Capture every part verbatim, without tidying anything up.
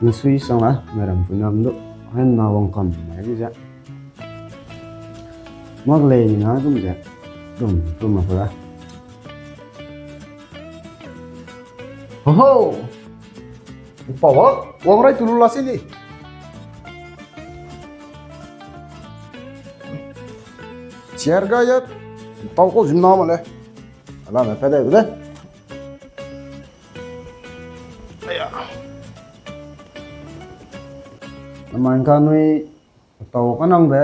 Ngasui sang la, meram pui nam du, hen na wang kam na bi ze. Mak lei ni na dum ze, dum, dum ma pura. Ho ho! Pau a, wang rai tu lu la si ni. Chair ga ya, pau ko zim na ma le. Ala me pe de de. Aya. Namai ka nui, tau ka nang be,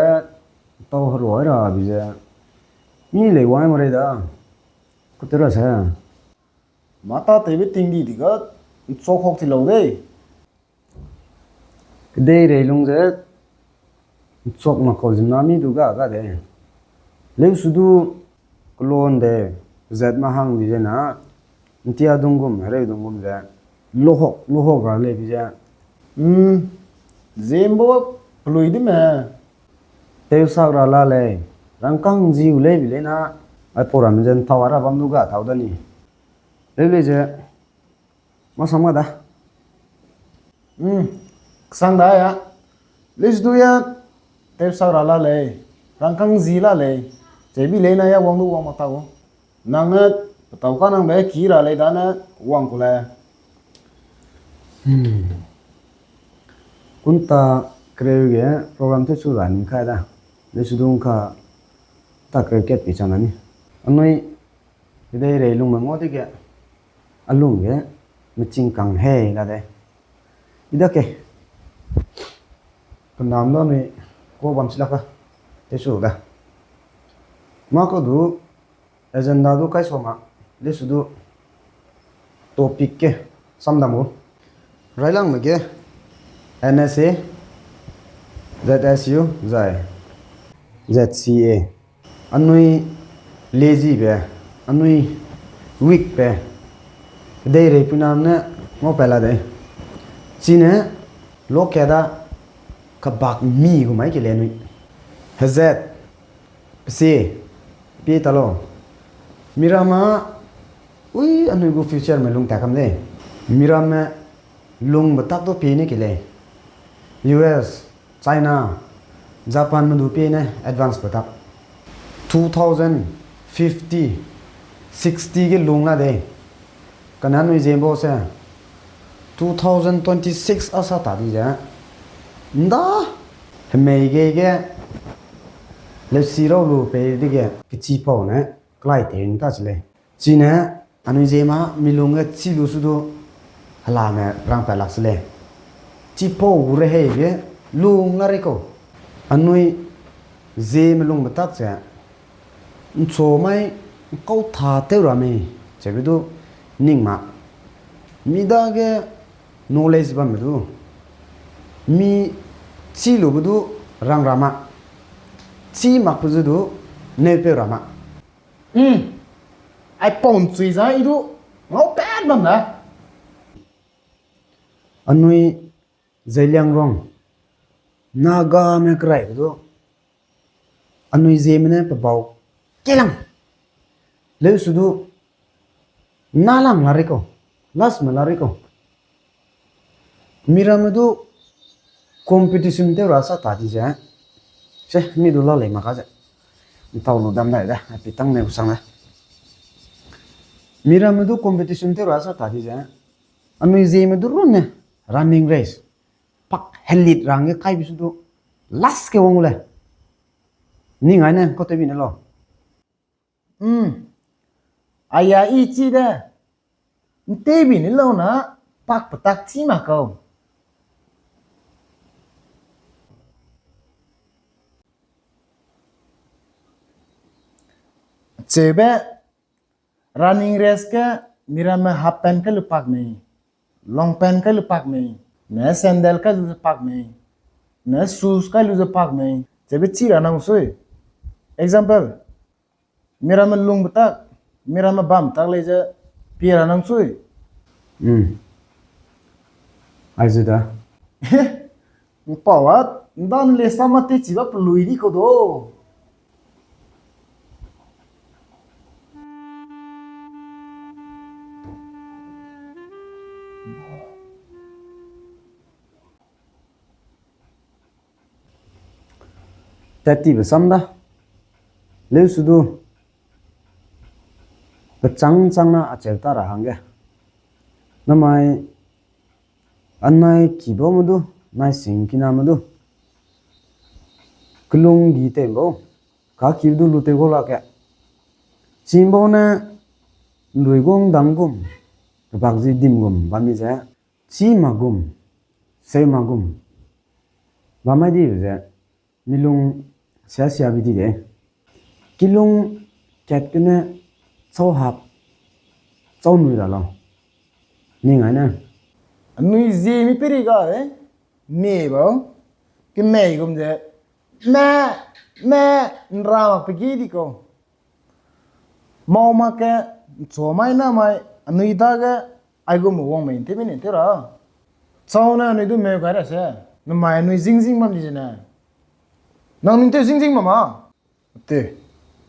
tau heroi ra bi ze. Mi lei wai ma rei da. Ku te ra se. Mata tewbe ting di di ga, nchok hok ti lau dei. Kedei rei lung ze, nchok ma kau zimna mi du ga ga de. Leu su du, kelon de, zet ma hang di ze na, ntia dung gum, hereu dung gum ze, lohok, lohok ra lei bi ze. Hmm, zimbo, pelui di me. Tewsak ra la lei, rangkâng ziu lei bi lei na, ai pau ramme ze ntau a ra bam du ga tau da ni. Leu lei ze, masam ga da. Hmm, kesang da ya. List du ya, tewsak ra la lei, rangkâng zi la lei, chebi lei na ya wang du wang mak ta gu. Nang ne, petau ka nang be ki ra lei da ne, wang ku le. Hmm. Kunta kereu ge program te chu ra ning kai da. List du ka ta kereu kat pi chang na ni. Anui, kedei rei lung me ngau dege, a lung ge, meching kang hei la de. I da ke, penam da nui, ko bam si la ka, te su da. Ma ko du, agenda du kai so ma, le su du, topic ke, sam dam gu. Railang me ge, N S A, Z S U, zai, Z C A. Anui lazy be, anui weak be, kedei rei puinam ne ngau pa la de. Chine, lo ka da, kebak mi gu mai ke le anui. Hezet, pese, pie ta lo. Miramme, ui, anui gu future me lung ta kam de. Miramme, lung betak du pie ne ke lei. U S, China, Japan me du pie ne advance betak. Two thousand fifty, sixty ge lung la de. Kane anui ziembo se, two thousand twenty-six a sa ta di ze. Nda, hemei gei ge, leusi rau lu pei dege, kechipau ne, kelai tei nta se lei. Chine, anui ziemma, mi lung ge chi lu su du, helame rang pa lak se lei. Chipau gu rehei ge, lung la rei kau. Anui ziemme lung betak ze, nchu mai, nkau tha tew ra mei, cheube du, ning ma. Mi dage, knowledge bam me du. Mi chi lube du, rang ra ma. Chi mak pe zu du, neu peu ra ma. Hmm. Aipau nchui za i du, ngau pat bam da. Anui Zeliangrong, Nagame kerai du, anui ziemme ne pebau kelang. Leu su du, nalang la rei kau, last me la rei kau. Miramme du competition tew ra sa ta di ze. Se, mi du la lei mak ka ze. Ntau lu dam dai da, a pi tang ne usang da. Miramme du competition tew ra sa ta di ze. Anui ziemme du runne running race. Pak helit ra hangge kai bi su du last ke wang gu lei. Ning ai ne, kau tew bi ne lau. Hmm. Aya i chi de. Ntebi ni lau na, pak petak chi mak kau. Cheube, running race ge miramme half pant kai lu pak mei, long pant kai lu pak mei, ne sandal kai lu ze pak mei, ne shoes kai lu ze pak mei, cheube chi ra nang sui. Example, miramme lung betak, miramme bam tak lei ze pie ra nang sui. Hmm. Ai zu da. Mpau a, ndan le sama te chi ba pelui di kau do. Tat tibe sam da. Leu su du. Pechang chang na acheu ta ra hangge. Namai anai kibau me du, nai sing kina me du. Kelung gi tei bau. Ka ki du lu tei gau la ke. Ching bau ne lui gung dang gum. Kebak zi dim gum, bam mi ze. Chi ma gum. Seu ma gum. Bam mai di ze. Milung sia sia bi di de. Kilung kat kene chau hap, chau nui ra lau. Ning ai ne. Anui zie mi peri ga de. Me bau. Ke mei gum ze. Me, me, nra mak pe gi di kau. Mau mak ke, nchua mai na mai, anui dage, ai gu me wang mei nte mi ne te ra. Chau ne anui du meu gai ra se, namai anui zing zing bam di ze ne. Nang ning te zing zing bam ma. Te,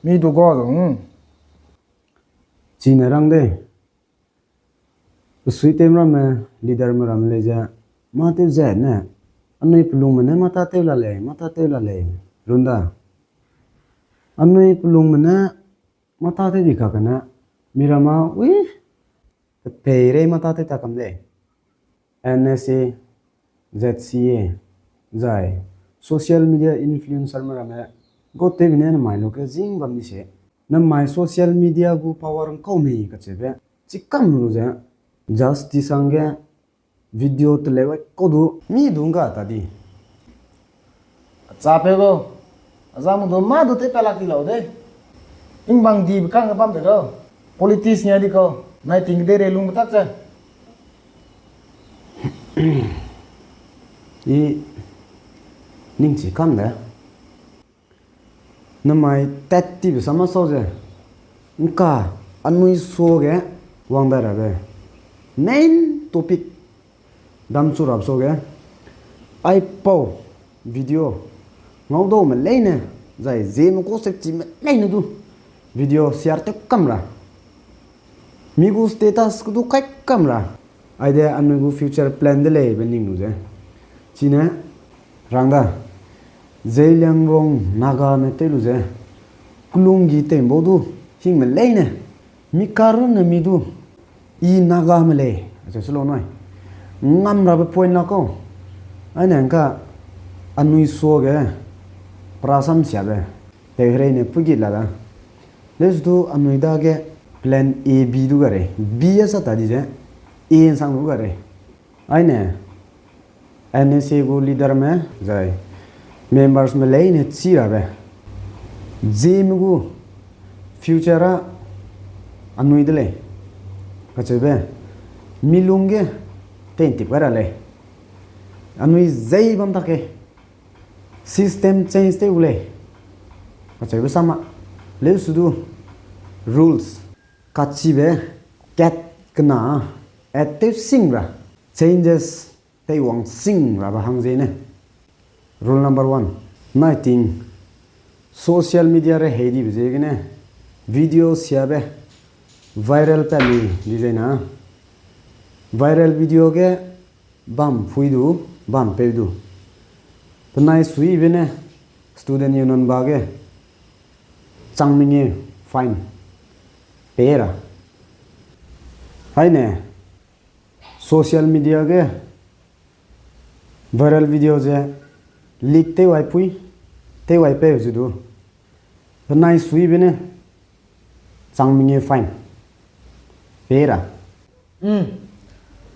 mi du ga du. Chi ne rang de. Pesui tem ramme, leader me ramme lei ze, mâ tew ze ne, anui pelungme ne mâ tâ tew la lei, mâ tâ tew la lei, run da. Anui pelungme ne mâ tâ tew di kakene, mi ramme, ui, pe peirei mâ tâ tew ta kam lei. N S A, Z C A, zai, social media influencer me ramme, gau tew bi ne namai lu ke zing bam di se. Namai social media gu power ngkau mei kacheube, chikam lu ze, justice hangge, video teleu ai kau du, mi du ngga ta di. Acha pe gau, aza mu du mâ du tew pa lak di lau de. Ingbang dibe kang ge bam de gau. Politics nia di kau, nai ting de re lung betak ze. I, ning chi kam de. Namai tat tibe sama sau ze. Ngka anui suage wang dai rabe. Main topic dam chu rap suage. Aipau video. Ngau dau me leine. Zai ze me ko sek chi me leine du. Video share tew kam ra. Mi gu status ku du kai kam ra. Aide anui gu future plan de lei be ning lu ze. Chine, rang da. Zeliangrong Naga me tew lu ze. Kelung gi tei bau du. Hing me leine. Mi karun ne mi du. I Naga me lei. Ache se lo noi. Ngam rabe point la kau. Aine ngka anui suage. Prasam siabe. Teu herei ne pui git la da. Let's do anui dage plan A, B du gare. B a sa ta di ze. A nsang du gare. Aine, N S A gu leader me, zai, members me leine chi rabe. Zeme gu future a anui de lei. Kacheube, milung ge, ten tip gai ra lei. Anui zei bam ta ke. System change tew gu lei. Kacheube sama. Leu su du rules. Kachibe kat kena. At tew sing ra. Changes teiwang sing ra ba hang zene. Rule number one. Nai ting. Social media re hei dibe ziegene. Video siabe. Viral pa mi di zena. Viral video ge bam phui du, bam peu du. Penai sui bene student union ba ge chang menge fine pe ra. Haine social media ge viral video ze leak tewai pui, tewai peu ze du. Penai sui bene chang menge fine pe ra. Hmm.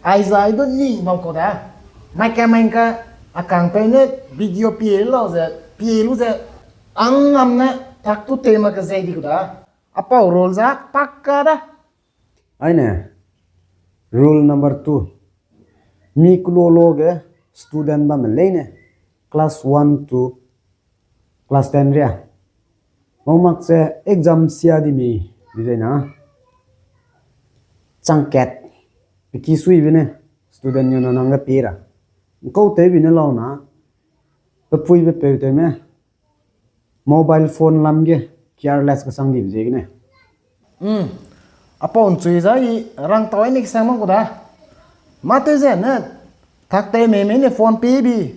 Ai zai du ning bam kau da. Mai ka mai ka a kang pe ne video pie lau ze, pie lu ze, ang am ne tak tu te ma ka zei di kau da. A pau role za pak ka da. Aine, rule number two. Mi kulo lo ge student ba me leine class one to class ten ria. Mau mak ze exam sia di mi di zena. Chang kat. Pe ki sui bene student union hangge pe ra. Nkau tei bine lau na. Pe pui pe peu tei me. Mobile phone lam ge careless ka sang di ziegene. Hmm. A pau nchui za i rang tau ai ne ki sang mang kau da. Ma tei ze ne. Tak tei me me ne phone pe bi.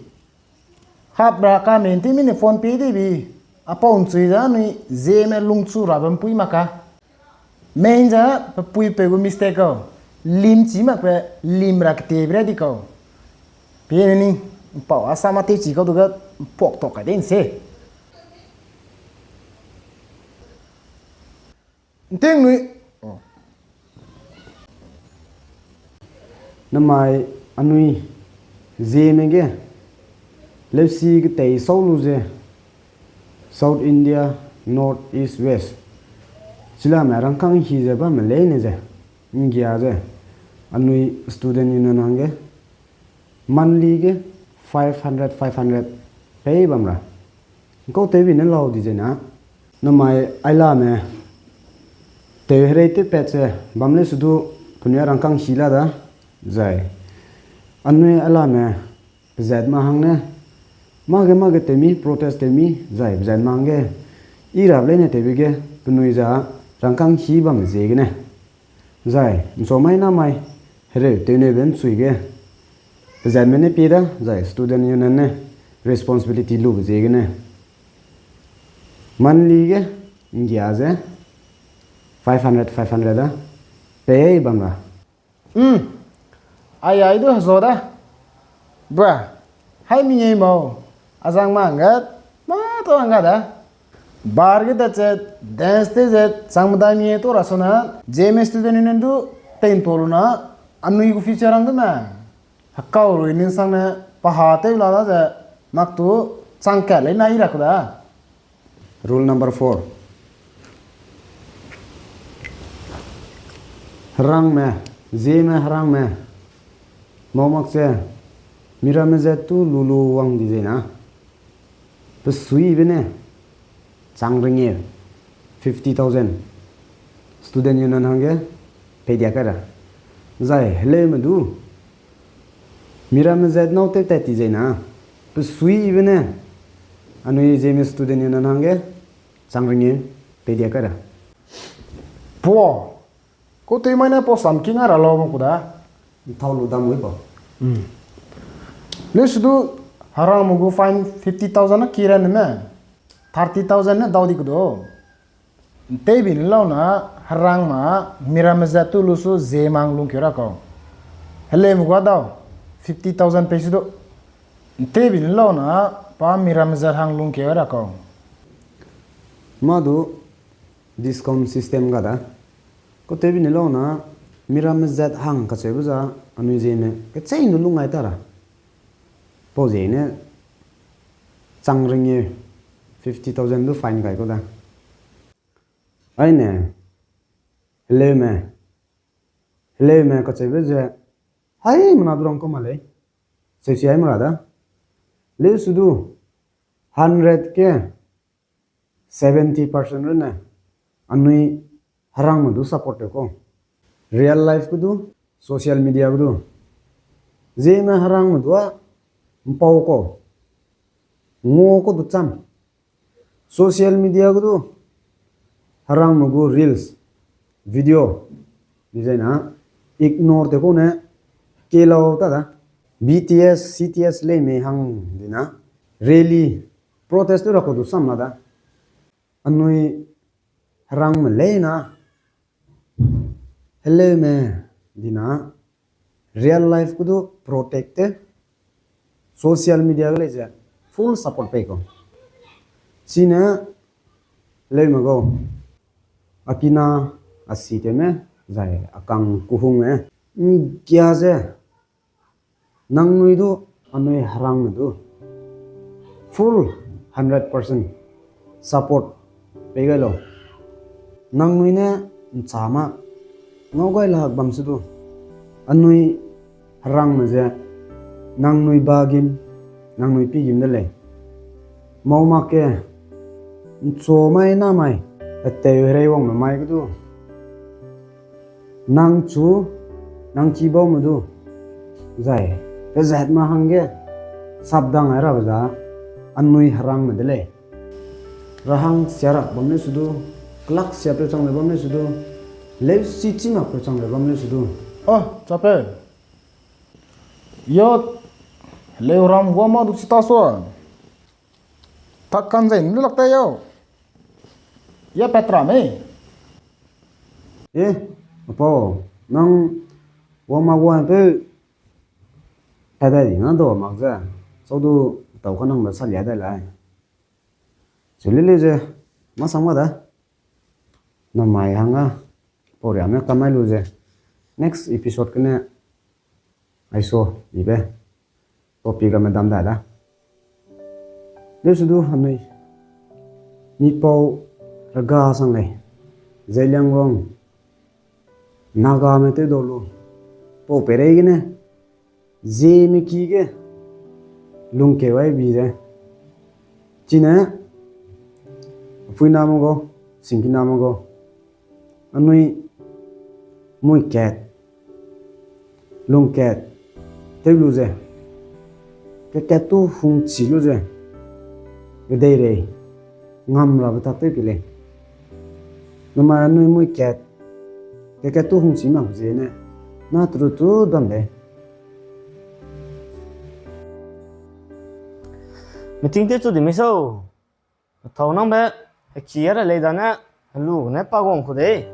Hap ra ka men ti mine phone pei di bi. Apau nchui za nui Zeme lungchu ra bam pui maka. Main za pe pui pe gu mistake kau. Lim chi mak pe lim ra kete bre di kau. Pie ni, pau asama te chi kau du ga pok tok ka den se. Nting nui. Namai anui Zeme ge leusi ketei sau lu ze South India, North East, West. Chilame rangkang hi ze bamme leine ze. Ngia ze. Anui student union hangge. Monthly ge five hundred, five hundred pei bam ra. Nkau tew bi ne lau di zena. Namai ailame. Tew herei tew pet ze. Bam le sudu penui rangkang hi la da. Zai. Anui ailame. Pezat ma hang ne. Mage mage tew mi, protest tew mi. Zai pezat ma hang ge. I rap leine tew bi ge. Penui za rangkang hi bam ze gene. Zai, nso mai na mai, hereu tew nebe nchui ge. Pezatme ne pie da, zai student union ne responsibility lube ziegene. Monthly ge, ngia ze, five hundred, five hundred da, pei bam la. Hmm, ai ai du hezo da. Bra, hai mi ei mau, azang ma ngat, ma to ngat da. Bar ge da zet, dance te zet, chang medai mi to ra sona, Zeme student union du, tein to luna, anui gu future rang du me. Hakau rui ning sang ne, paha te la da ze, mak tu, chang kat lei na i ra ku da. Rule number four. Herangme, Zeme herangme. Mau mak ze, miramme zet tu lulu wang di zena. Pesui bene, chang ringe, fifty thousand. Student union hangge, pei dia kai ra. Zai, heleume du. Miramme zet nau tew tat ti zena. Pesui bene, anui Zeme student union hangge, chang ringe, pei dia kai ra. Pua, Kau tei mai ne pau sam ki ngai ra lau bang ku da. Nthau lu dam ui bau. Hmm. Leu sudu herangme gu fine fifty thousand na ki ra ne me. Thirty thousand ne dau di ku do. Ntei bi ne lau na herangme miramme zet tu lu su Zeme hang lungkeu ra kau. Heleume gu dau fifty thousand pei sudu. Ntei bi ne lau na pa miramme zet hang lungkeu ra kau. Ma du discount system ga da. Kau tei bi ne lau na, miramme zet hang kacheube za, anui Zeme, kechei nu lung ngai ta ra. Pau ziegene, chang ringe, fifty thousand du fine kai kau da. Aine, heleume, heleume kacheube ze, hai mena du rang kau ma lei. Seusi hai mera da. Leu sudu, hundred ke, seventy percent rune, anui herangme du support te ko. Real life ku du, social media ku du. Zeme herangme du a, mpau ko. Ngo ko du cham. Social media ku du, herangme gu reels, video, di zena, ignore te ko ne, ke lau ta da. B T S, C T S lei mei hang dina, rally, protest du ra ko du sam la da. Anui herangme lei na, heleume dina, real life ku du protect te, social media ge lei ze full support pei ko. Chine heleume gau, akina, asi te me, zai akang kuhung me, ngia ze, Nangnui du, anui herangme du. Full hundred percent support pei gai lau. Nangnui ne ncha ma ngau gai lak bam se du. Anui herangme ze nangnui ba gim, nangnui pi gim de lei. Mau mak ke, nchu mai na mai, heteu herei wangme mai ke du. Nang chu, nang ki baume du. Zai, pezat ma hangge, sapdang ai rabe za, anui herangme de lei. Rahang siarak bam le su du, klak siapeu chang le bam le su du, leu si chimakpeu chang le bam le su du. Oh, chape. Yo, leu ram gua ma du si ta so. Thak kan zai lu lak te yau. Ya pat ra mei. Eh, apau, nang wang mak wang peu tat dai di na da mak ze. Sau du tau ka nang da salia dai lai. Chulele ze, masang ma da. Namai hang a, pau riame kamai lu ze. Next episode kene, aiso, ibe. Topic a medam da da. Lesu du hanui. Mi pau raga sang lei. Zeliangrong. Nagame tew dau lu. Pau peirei gene. Zieme ki ge. Lungkeu ai bi ze. Chine. Apui name gu. Singki name gu. Anui mui kat, lung kat, tew lu ze, ke kat tu hung chi lu ze, kedeirei, ngam rabe tak tew ke lei. Namai anui mui kat, ke kat tu hung chi mak ze ne, na tru tu dam lei. Meeting tew chu di mi sau. Thau nangbe, heki a ra lei dane, helu ne pa guang ku dei.